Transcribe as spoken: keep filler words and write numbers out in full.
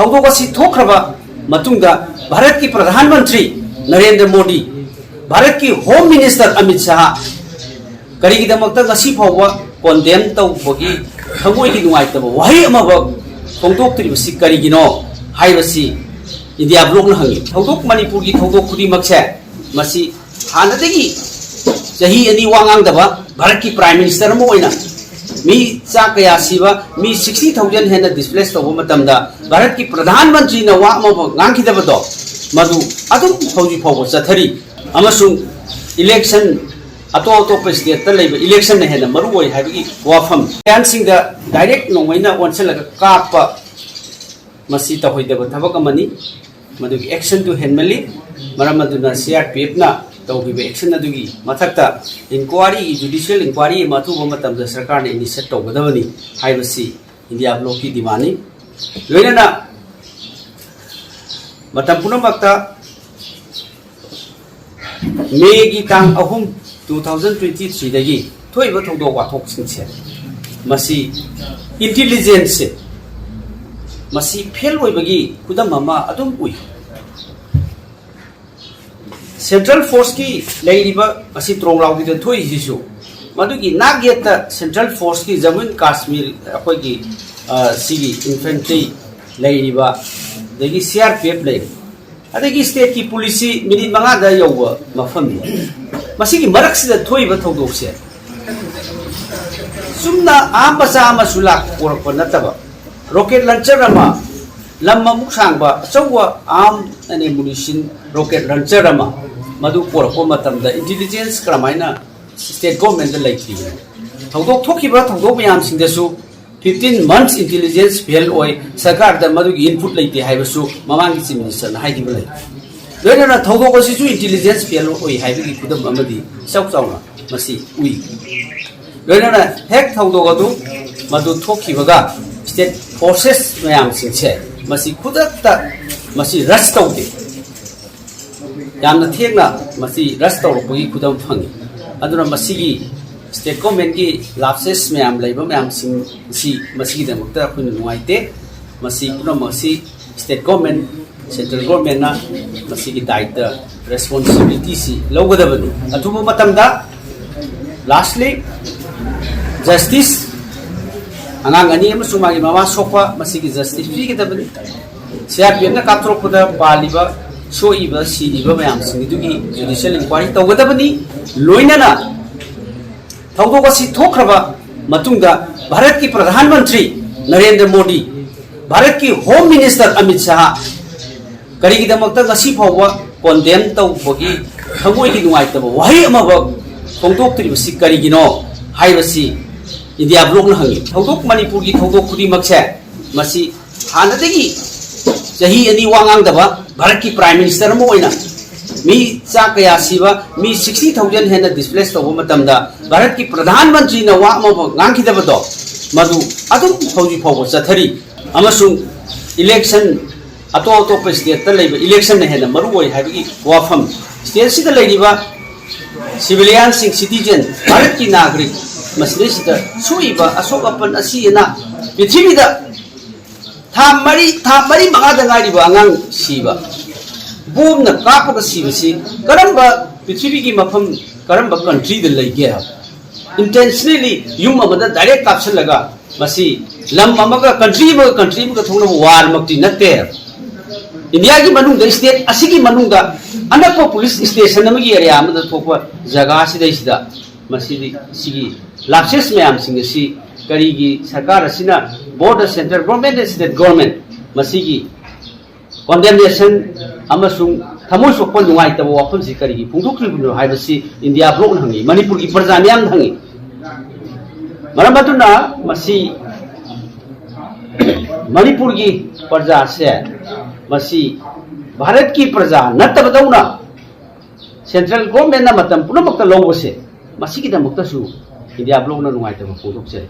ꯊꯧꯗꯣꯛ ꯑꯁꯤ ꯊꯣꯛꯈ꯭ꯔꯕ ꯃꯇꯨꯡꯗ ꯚꯥꯔꯠꯀꯤ ꯄ꯭ꯔꯙꯥꯟ ꯃꯟꯇ꯭ꯔꯤ ꯅꯔꯦꯟꯗ꯭ꯔ ꯃꯣꯗꯤ, ꯚꯥꯔꯠꯀꯤ ꯍꯣꯝ ꯃꯤꯅꯤꯁꯇꯔ ꯑꯃꯤꯠ ꯁꯥꯍ ꯀꯔꯤꯒꯤꯗꯃꯛꯇ ꯉꯁꯤ ꯐꯥꯎꯕ ꯀꯣꯟꯗꯦꯝ ꯇꯧꯕꯒꯤ ꯊꯃꯣꯏꯒꯤ ꯅꯨꯡꯉꯥꯏꯇꯕ ꯋꯥꯍꯩ ꯑꯃꯐꯥꯎ ꯐꯣꯡꯗꯣꯛꯇ꯭ꯔꯤꯕꯁꯤ ꯀꯔꯤꯒꯤꯅꯣ ꯍꯥꯏꯕꯁꯤ ꯏꯟꯗꯤꯌꯥ ꯕ꯭ꯂꯣꯛꯅ ꯍꯪꯉꯤ꯫ ꯊꯧꯗꯣꯛ, ꯃꯅꯤꯄꯨꯔꯒꯤ ꯊꯧꯗꯣꯛ ꯈꯨꯗꯤꯡꯃꯛꯁꯦ ꯃꯁꯤ ꯍꯥꯟꯅꯗꯒꯤ ꯆꯍꯤ ꯑꯅꯤ ꯋꯥ ꯉꯥꯡꯗꯕ ꯚꯥꯔꯠꯀꯤ ꯄ꯭ꯔꯥꯏꯝ ꯃꯤꯅꯤꯁꯇꯔ ꯑꯃ ꯑꯣꯏꯅ ꯃꯤ ꯆꯥ ꯀꯌꯥ ꯁꯤꯕ, ꯃꯤ ꯁꯤꯛꯁꯇꯤ ꯊꯥꯎꯖꯟ ꯍꯦꯟꯅ ꯗꯤꯁꯄ꯭ꯂꯦꯁ ꯇꯧꯕ ꯃꯇꯝꯗ ꯚꯥꯔꯠꯀꯤ ꯄ꯭ꯔꯙꯥꯟ ꯃꯟꯇ꯭ꯔꯤꯅ ꯋꯥ ꯑꯃꯐꯥꯎ ꯉꯥꯡꯈꯤꯗꯕꯗꯣ ꯃꯗꯨ ꯑꯗꯨꯝ ꯍꯧꯖꯤꯛ ꯐꯥꯎꯕ ꯆꯠꯊꯔꯤ꯫ ꯑꯃꯁꯨꯡ ꯏꯂꯦꯛꯁꯟ, ꯑꯇꯣꯞ ꯑꯇꯣꯞꯄ ꯁ꯭ꯇꯦꯠꯇ ꯂꯩꯕ ꯏꯂꯦꯛꯁꯟꯅ ꯍꯦꯟꯅ ꯃꯔꯨ ꯑꯣꯏ ꯍꯥꯏꯕꯒꯤ ꯋꯥꯐꯝ꯫ ꯃꯌꯥꯝꯁꯤꯡꯗ ꯗꯥꯏꯔꯦꯛ ꯅꯣꯡꯃꯩꯅ ꯑꯣꯟꯁꯤꯜꯂꯒ ꯀꯥꯞꯄ ꯃꯁꯤ ꯇꯧꯍꯩꯗꯕ ꯊꯕꯛ ꯑꯃꯅꯤ꯫ ꯃꯗꯨꯒꯤ ꯑꯦꯛꯁꯟꯗꯨ ꯍꯦꯟꯃꯜꯂꯤ꯫ ꯃꯔꯝ ꯑꯗꯨꯅ ꯁꯤ ꯑꯥꯔ ꯄꯤ ꯑꯦꯐꯅ ꯇꯧꯈꯤꯕ ꯑꯦꯛꯁꯟ ꯑꯗꯨꯒꯤ ꯃꯊꯛꯇ ꯏꯟꯀ꯭ꯋꯥꯔꯤ, ꯖꯨꯗꯤꯁꯤꯌꯦꯜ ꯏꯟꯀ꯭ꯋꯥꯔꯤ ꯑꯃ ꯑꯊꯨꯕ ꯃꯇꯝꯗ ꯁꯔꯀꯥꯔꯅ ꯏꯅꯤꯁꯤꯌꯦꯠ ꯇꯧꯒꯗꯕꯅꯤ ꯍꯥꯏꯕꯁꯤ ꯏꯟꯗꯤꯌꯥ ꯕ꯭ꯂꯣꯛꯀꯤ ꯗꯤꯃꯥꯟꯅꯤ꯫ ꯂꯣꯏꯅꯅ ꯃꯇꯝ ꯄꯨꯝꯅꯃꯛꯇ ꯃꯦꯒꯤ ꯇꯥꯡ ꯑꯍꯨꯝ, two thousand twenty threeꯗꯒꯤ ꯊꯣꯛꯏꯕ ꯊꯧꯗꯣꯛ ꯋꯥꯊꯣꯛꯁꯤꯡꯁꯦ, ꯃꯁꯤ ꯏꯟꯇꯤꯂꯤꯖꯦꯟꯁꯁꯦ ꯃꯁꯤ ꯐꯦꯜ ꯑꯣꯏꯕꯒꯤ ꯈꯨꯗꯝ ꯑꯃ ꯑꯗꯨꯝ ꯎꯏ꯫ ꯁꯦꯟꯇ꯭ꯔꯦꯜ ꯐꯣꯔꯁꯀꯤ ꯂꯩꯔꯤꯕ ꯑꯁꯤ ꯇ꯭ꯔꯣꯡꯂꯥꯎꯕꯤꯗ ꯊꯣꯛꯏꯁꯤꯁꯨ ꯃꯗꯨꯒꯤ ꯅꯥꯛ ꯌꯦꯠꯇ ꯁꯦꯟꯇ꯭ꯔꯦꯜ ꯐꯣꯔꯁꯀꯤ ꯖꯃꯨ ꯑꯦꯟ ꯀꯥꯁꯃꯤꯔ ꯑꯩꯈꯣꯏꯒꯤ, ꯑ, ꯁꯤꯒꯤ ꯏꯟꯐꯦꯟꯇ꯭ꯔꯤ ꯂꯩꯔꯤꯕ, ꯑꯗꯒꯤ ꯁꯤ ꯑꯥꯔ ꯄꯤ ꯑꯦꯐ ꯂꯩꯔꯤ, ꯑꯗꯒꯤ ꯁ꯭ꯇꯦꯠꯀꯤ ꯄꯨꯂꯤꯁꯁꯤ ꯃꯤꯅꯤꯠ ꯃꯉꯥꯗ ꯌꯧꯕ ꯃꯐꯝꯅꯤ꯫ ꯃꯁꯤꯒꯤ ꯃꯔꯛꯁꯤꯗ ꯊꯣꯛꯏꯕ ꯊꯧꯗꯣꯛꯁꯦ ꯆꯨꯝꯅ ꯑꯍꯥꯝ ꯃꯆꯥ ꯑꯃꯁꯨ ꯂꯥꯛ ꯄꯣꯔꯛꯄ ꯅꯠꯇꯕ, ꯔꯣꯀꯦꯠ ꯂꯟꯆꯔ ꯑꯃ, ꯂꯝ ꯑꯃꯨꯛ ꯁꯥꯡꯕ ꯑꯆꯧꯕ ꯑꯥꯔꯝ ꯑꯦꯟ ꯑꯦꯃꯨꯅꯤꯁꯟ ꯔꯣꯀꯦꯠ ꯂꯟꯆꯔ ꯑꯃ ꯃꯗꯨ ꯄꯣꯔꯛꯄ ꯃꯇꯝꯗ ꯏꯟꯇꯤꯂꯤꯖꯦꯟꯁ ꯀꯔꯝꯍꯥꯏꯅ ꯁ꯭ꯇꯦꯠ ꯒꯣꯔꯃꯦꯟꯗ ꯂꯩꯈꯤꯕꯅꯣ? ꯊꯧꯗꯣꯛ ꯊꯣꯛꯈꯤꯕ ꯊꯧꯗꯣꯛ ꯃꯌꯥꯝꯁꯤꯡꯗꯁꯨ fifteen months intelligence fail ꯑꯣꯏ, ꯁꯔꯀꯥꯔꯗ ꯃꯗꯨꯒꯤ ꯏꯟꯄꯨꯠ ꯂꯩꯇꯦ ꯍꯥꯏꯕꯁꯨ ꯃꯃꯥꯡꯒꯤ ꯆꯤꯐ ꯃꯤꯅꯤꯁꯇꯔꯅ ꯍꯥꯏꯈꯤꯕ ꯂꯩ꯫ ꯂꯣꯏꯅꯅ ꯊꯧꯗꯣꯛ ꯑꯁꯤꯁꯨ ꯏꯟꯇꯤꯂꯤꯖꯦꯟꯁ ꯐꯦꯜ ꯑꯣꯏ ꯍꯥꯏꯕꯒꯤ ꯈꯨꯗꯝ ꯑꯃꯗꯤ ꯏꯆꯥꯎ ꯆꯥꯎꯅ ꯃꯁꯤ ꯎꯏ꯫ ꯂꯣꯏꯅꯅ ꯍꯦꯛ ꯊꯧꯗꯣꯛ ꯑꯗꯨ ꯃꯗꯨ ꯊꯣꯛꯈꯤꯕꯒ ꯁ꯭ꯇꯦꯠ ꯐꯣꯔꯁꯦꯁ ꯃꯌꯥꯝꯁꯤꯡꯁꯦ ꯃꯁꯤ ꯈꯨꯗꯛꯇ ꯃꯁꯤ ꯔꯁ ꯇꯧꯗꯦ꯫ ꯌꯥꯝꯅ ꯊꯦꯡꯅ ꯃꯁꯤ ꯔꯁ ꯇꯧꯔꯛꯄꯒꯤ ꯈꯨꯗꯝ ꯐꯪꯉꯤ꯫ ꯑꯗꯨꯅ ꯃꯁꯤꯒꯤ ꯁ꯭ꯇꯦꯠ ꯒꯣꯔꯃꯦꯟꯒꯤ ꯂꯥꯞꯁꯦꯁ ꯃꯌꯥꯝ ꯂꯩꯕ ꯃꯌꯥꯝꯁꯤꯡ ꯑꯁꯤ ꯃꯁꯤꯒꯤꯗꯃꯛꯇ ꯑꯩꯈꯣꯏꯅ ꯅꯨꯡꯉꯥꯏꯇꯦ꯫ ꯃꯁꯤ ꯄꯨꯝꯅꯃꯛ ꯑꯁꯤ state government, central governmentꯅ ꯃꯁꯤꯒꯤ ꯗꯥꯏꯇ, ꯔꯦꯁꯄꯣꯟꯁꯤꯕꯤꯂꯤꯇꯤꯁꯤ ꯂꯧꯒꯗꯕꯅꯤ꯫ ꯑꯊꯨꯕ ꯃꯇꯝꯗ, lastly, justice, ꯑꯉꯥꯡ ꯑꯅꯤ ꯑꯃꯁꯨꯡ ꯃꯥꯒꯤ ꯃꯃꯥ ꯁꯣꯛꯄ, ꯃꯁꯤꯒꯤ justice ꯄꯤꯒꯗꯕꯅꯤ꯫ ꯁꯤ ꯑꯥꯔ ꯄꯤ ꯑꯦꯐꯅ ꯀꯥꯞꯊꯣꯔꯛꯄꯗ ꯄꯥꯜꯂꯤꯕ, ꯁꯣꯛꯏꯕ, ꯁꯤꯔꯤꯕ ꯃꯌꯥꯝꯁꯤꯡ ꯑꯗꯨꯒꯤ judicial inquiry ꯇꯧꯒꯗꯕꯅꯤ꯫ ꯂꯣꯏꯅꯅ ꯊꯧꯗꯣꯛ ꯑꯁꯤ ꯊꯣꯛꯈ꯭ꯔꯕ ꯃꯇꯨꯡꯗ ꯚꯥꯔꯠꯀꯤ ꯄ꯭ꯔꯙꯥꯟ ꯃꯟꯇ꯭ꯔꯤ ꯅꯔꯦꯟꯗ꯭ꯔ ꯃꯣꯗꯤ, ꯚꯥꯔꯠꯀꯤ ꯍꯣꯝ ꯃꯤꯅꯤꯁꯇꯔ ꯑꯃꯤꯠ ꯁꯥꯍ ꯀꯔꯤꯒꯤꯗꯃꯛꯇ ꯉꯁꯤ ꯐꯥꯎꯕ ꯀꯣꯟꯗꯦꯝ ꯇꯧꯕꯒꯤ ꯊꯃꯣꯏꯒꯤ ꯅꯨꯡꯉꯥꯏꯇꯕ ꯋꯥꯍꯩ ꯑꯃꯐꯥꯎ ꯐꯣꯡꯗꯣꯛꯇ꯭ꯔꯤꯕꯁꯤ ꯀꯔꯤꯒꯤꯅꯣ ꯍꯥꯏꯕꯁꯤ ꯏꯟꯗꯤꯌꯥ ꯕ꯭ꯂꯣꯛꯅ ꯍꯪꯉꯤ꯫ ꯊꯧꯗꯣꯛ, ꯃꯅꯤꯄꯨꯔꯒꯤ ꯊꯧꯗꯣꯛ ꯈꯨꯗꯤꯡꯃꯛꯁꯦ ꯃꯁꯤ ꯍꯥꯟꯅꯗꯒꯤ ꯆꯍꯤ ꯑꯅꯤ ꯋꯥ ꯉꯥꯡꯗꯕ ꯚꯥꯔꯠꯀꯤ ꯄ꯭ꯔꯥꯏꯝ ꯃꯤꯅꯤꯁꯇꯔ ꯑꯃ ꯑꯣꯏꯅ ꯃꯤ ꯆꯥ ꯀꯌꯥ ꯁꯤꯕ, ꯃꯤ sixty thousand ꯍꯦꯟꯅ ꯗꯤꯁꯄ꯭ꯂꯦꯁ ꯇꯧꯕ ꯃꯇꯝꯗ ꯚꯥꯔꯠꯀꯤ ꯄ꯭ꯔꯙꯥꯟ ꯃꯟꯇ꯭ꯔꯤꯅ ꯋꯥ ꯑꯃꯐꯥꯎ ꯉꯥꯡꯈꯤꯗꯕꯗꯣ, ꯃꯗꯨ ꯑꯗꯨꯝ ꯍꯧꯖꯤꯛ ꯐꯥꯎꯕ ꯆꯠꯊꯔꯤ꯫ ꯑꯃꯁꯨꯡ ꯏꯂꯦꯛꯁꯟ, ꯑꯇꯣꯞ ꯑꯇꯣꯞꯄ ꯁ꯭ꯇꯦꯠꯇ ꯂꯩꯕ ꯏꯂꯦꯛꯁꯟꯅ ꯍꯦꯟꯅ ꯃꯔꯨ ꯑꯣꯏ ꯍꯥꯏꯕꯒꯤ ꯋꯥꯐꯝ, ꯁ꯭ꯇꯦꯠꯁꯤꯗ ꯂꯩꯔꯤꯕ ꯁꯤꯚꯤꯂꯤꯌꯟꯁꯤꯡ, ꯁꯤꯇꯤꯖꯦꯟ, ꯚꯥꯔꯠꯀꯤ ꯅꯥꯒꯔꯤꯛ, ꯃꯁꯤꯗꯩꯁꯤꯗ ꯁꯣꯛꯏꯕ ꯑꯁꯣꯛ ꯑꯄꯟ, ꯑꯁꯤ ꯑꯅꯥ, ꯄ꯭ꯔꯤꯊꯤꯕꯤꯗ ꯊꯥ ꯃꯔꯤ, ꯊꯥ ꯃꯔꯤ ꯃꯉꯥꯗ ꯉꯥꯏꯔꯤꯕ ꯑꯉꯥꯡ ꯁꯤꯕ, ꯕꯣꯝꯅ ꯀꯥꯞꯄꯒ ꯁꯤꯕꯁꯤ ꯀꯔꯝꯕ ꯄ꯭ꯔꯤꯊꯤꯕꯤꯒꯤ ꯃꯐꯝ, ꯀꯔꯝꯕ ꯀꯟꯇ꯭ꯔꯤꯗ ꯂꯩꯒꯦ ꯍꯥꯏꯕ? ꯏꯟꯇꯦꯟꯁꯅꯦꯂꯤ ꯌꯨꯝ ꯑꯃꯗ ꯗꯥꯏꯔꯦꯛ ꯀꯥꯞꯁꯤꯜꯂꯒ ꯃꯁꯤ ꯂꯝ ꯑꯃꯒ, ꯀꯟꯇ꯭ꯔꯤ ꯑꯃꯒ ꯀꯟꯇ꯭ꯔꯤ ꯑꯃꯒ ꯊꯣꯛꯅꯕ ꯋꯥꯔꯃꯛꯇꯤ ꯅꯠꯇꯦ꯫ ꯏꯟꯗꯤꯌꯥꯒꯤ ꯃꯅꯨꯡꯗ, ꯁ꯭ꯇꯦꯠ ꯑꯁꯤꯒꯤ ꯃꯅꯨꯡꯗ ꯑꯅꯛꯄ ꯄꯨꯂꯤꯁ ꯁ꯭ꯇꯦꯁꯟ ꯑꯃꯒꯤ ꯑꯦꯔꯤꯌꯥ ꯑꯃꯗ ꯊꯣꯛꯄ ꯖꯒꯥ ꯑꯁꯤꯗꯩꯁꯤꯗ ꯃꯁꯤꯗꯤ, ꯁꯤꯒꯤ ꯂꯥꯞꯁꯦꯁ ꯃꯌꯥꯝꯁꯤꯡ ꯑꯁꯤ ꯀꯔꯤꯒꯤ ꯁꯔꯀꯥꯔ ꯑꯁꯤꯅ, both the central government and state government, ꯃꯁꯤꯒꯤ ꯀꯣꯟꯗꯦꯝꯅꯦꯁꯟ ꯑꯃꯁꯨꯡ ꯊꯃꯣꯏ ꯁꯣꯛꯄ, ꯅꯨꯡꯉꯥꯏꯇꯕ ꯋꯥꯐꯝꯁꯤ ꯀꯔꯤꯒꯤ ꯐꯣꯡꯗꯣꯛꯇ꯭ꯔꯤꯕꯅꯣ ꯍꯥꯏꯕꯁꯤ ꯏꯟꯗꯤꯌꯥ ꯕ꯭ꯂꯣꯛꯅ ꯍꯪꯉꯤ, ꯃꯅꯤꯄꯨꯔꯒꯤ ꯄ꯭ꯔꯖꯥ ꯃꯤꯌꯥꯝꯅ ꯍꯪꯉꯤ꯫ ꯃꯔꯝ ꯑꯗꯨꯅ ꯃꯁꯤ ꯃꯅꯤꯄꯨꯔꯒꯤ ꯄ꯭ꯔꯖꯥꯁꯦ, ꯃꯁꯤ ꯚꯥꯔꯠꯀꯤ ꯄ꯭ꯔꯖꯥ ꯅꯠꯇꯕꯗꯧꯅ ꯁꯦꯟꯇ꯭ꯔꯦꯜ ꯒꯣꯔꯃꯦꯟꯅ ꯃꯇꯝ ꯄꯨꯝꯅꯃꯛꯇ ꯂꯧꯕꯁꯦ, ꯃꯁꯤꯒꯤꯗꯃꯛꯇꯁꯨ ꯏꯟꯗꯤꯌꯥ ꯕ꯭ꯂꯣꯛꯅ ꯅꯨꯡꯉꯥꯏꯇꯕ ꯐꯣꯡꯗꯣꯛꯆꯔꯤ꯫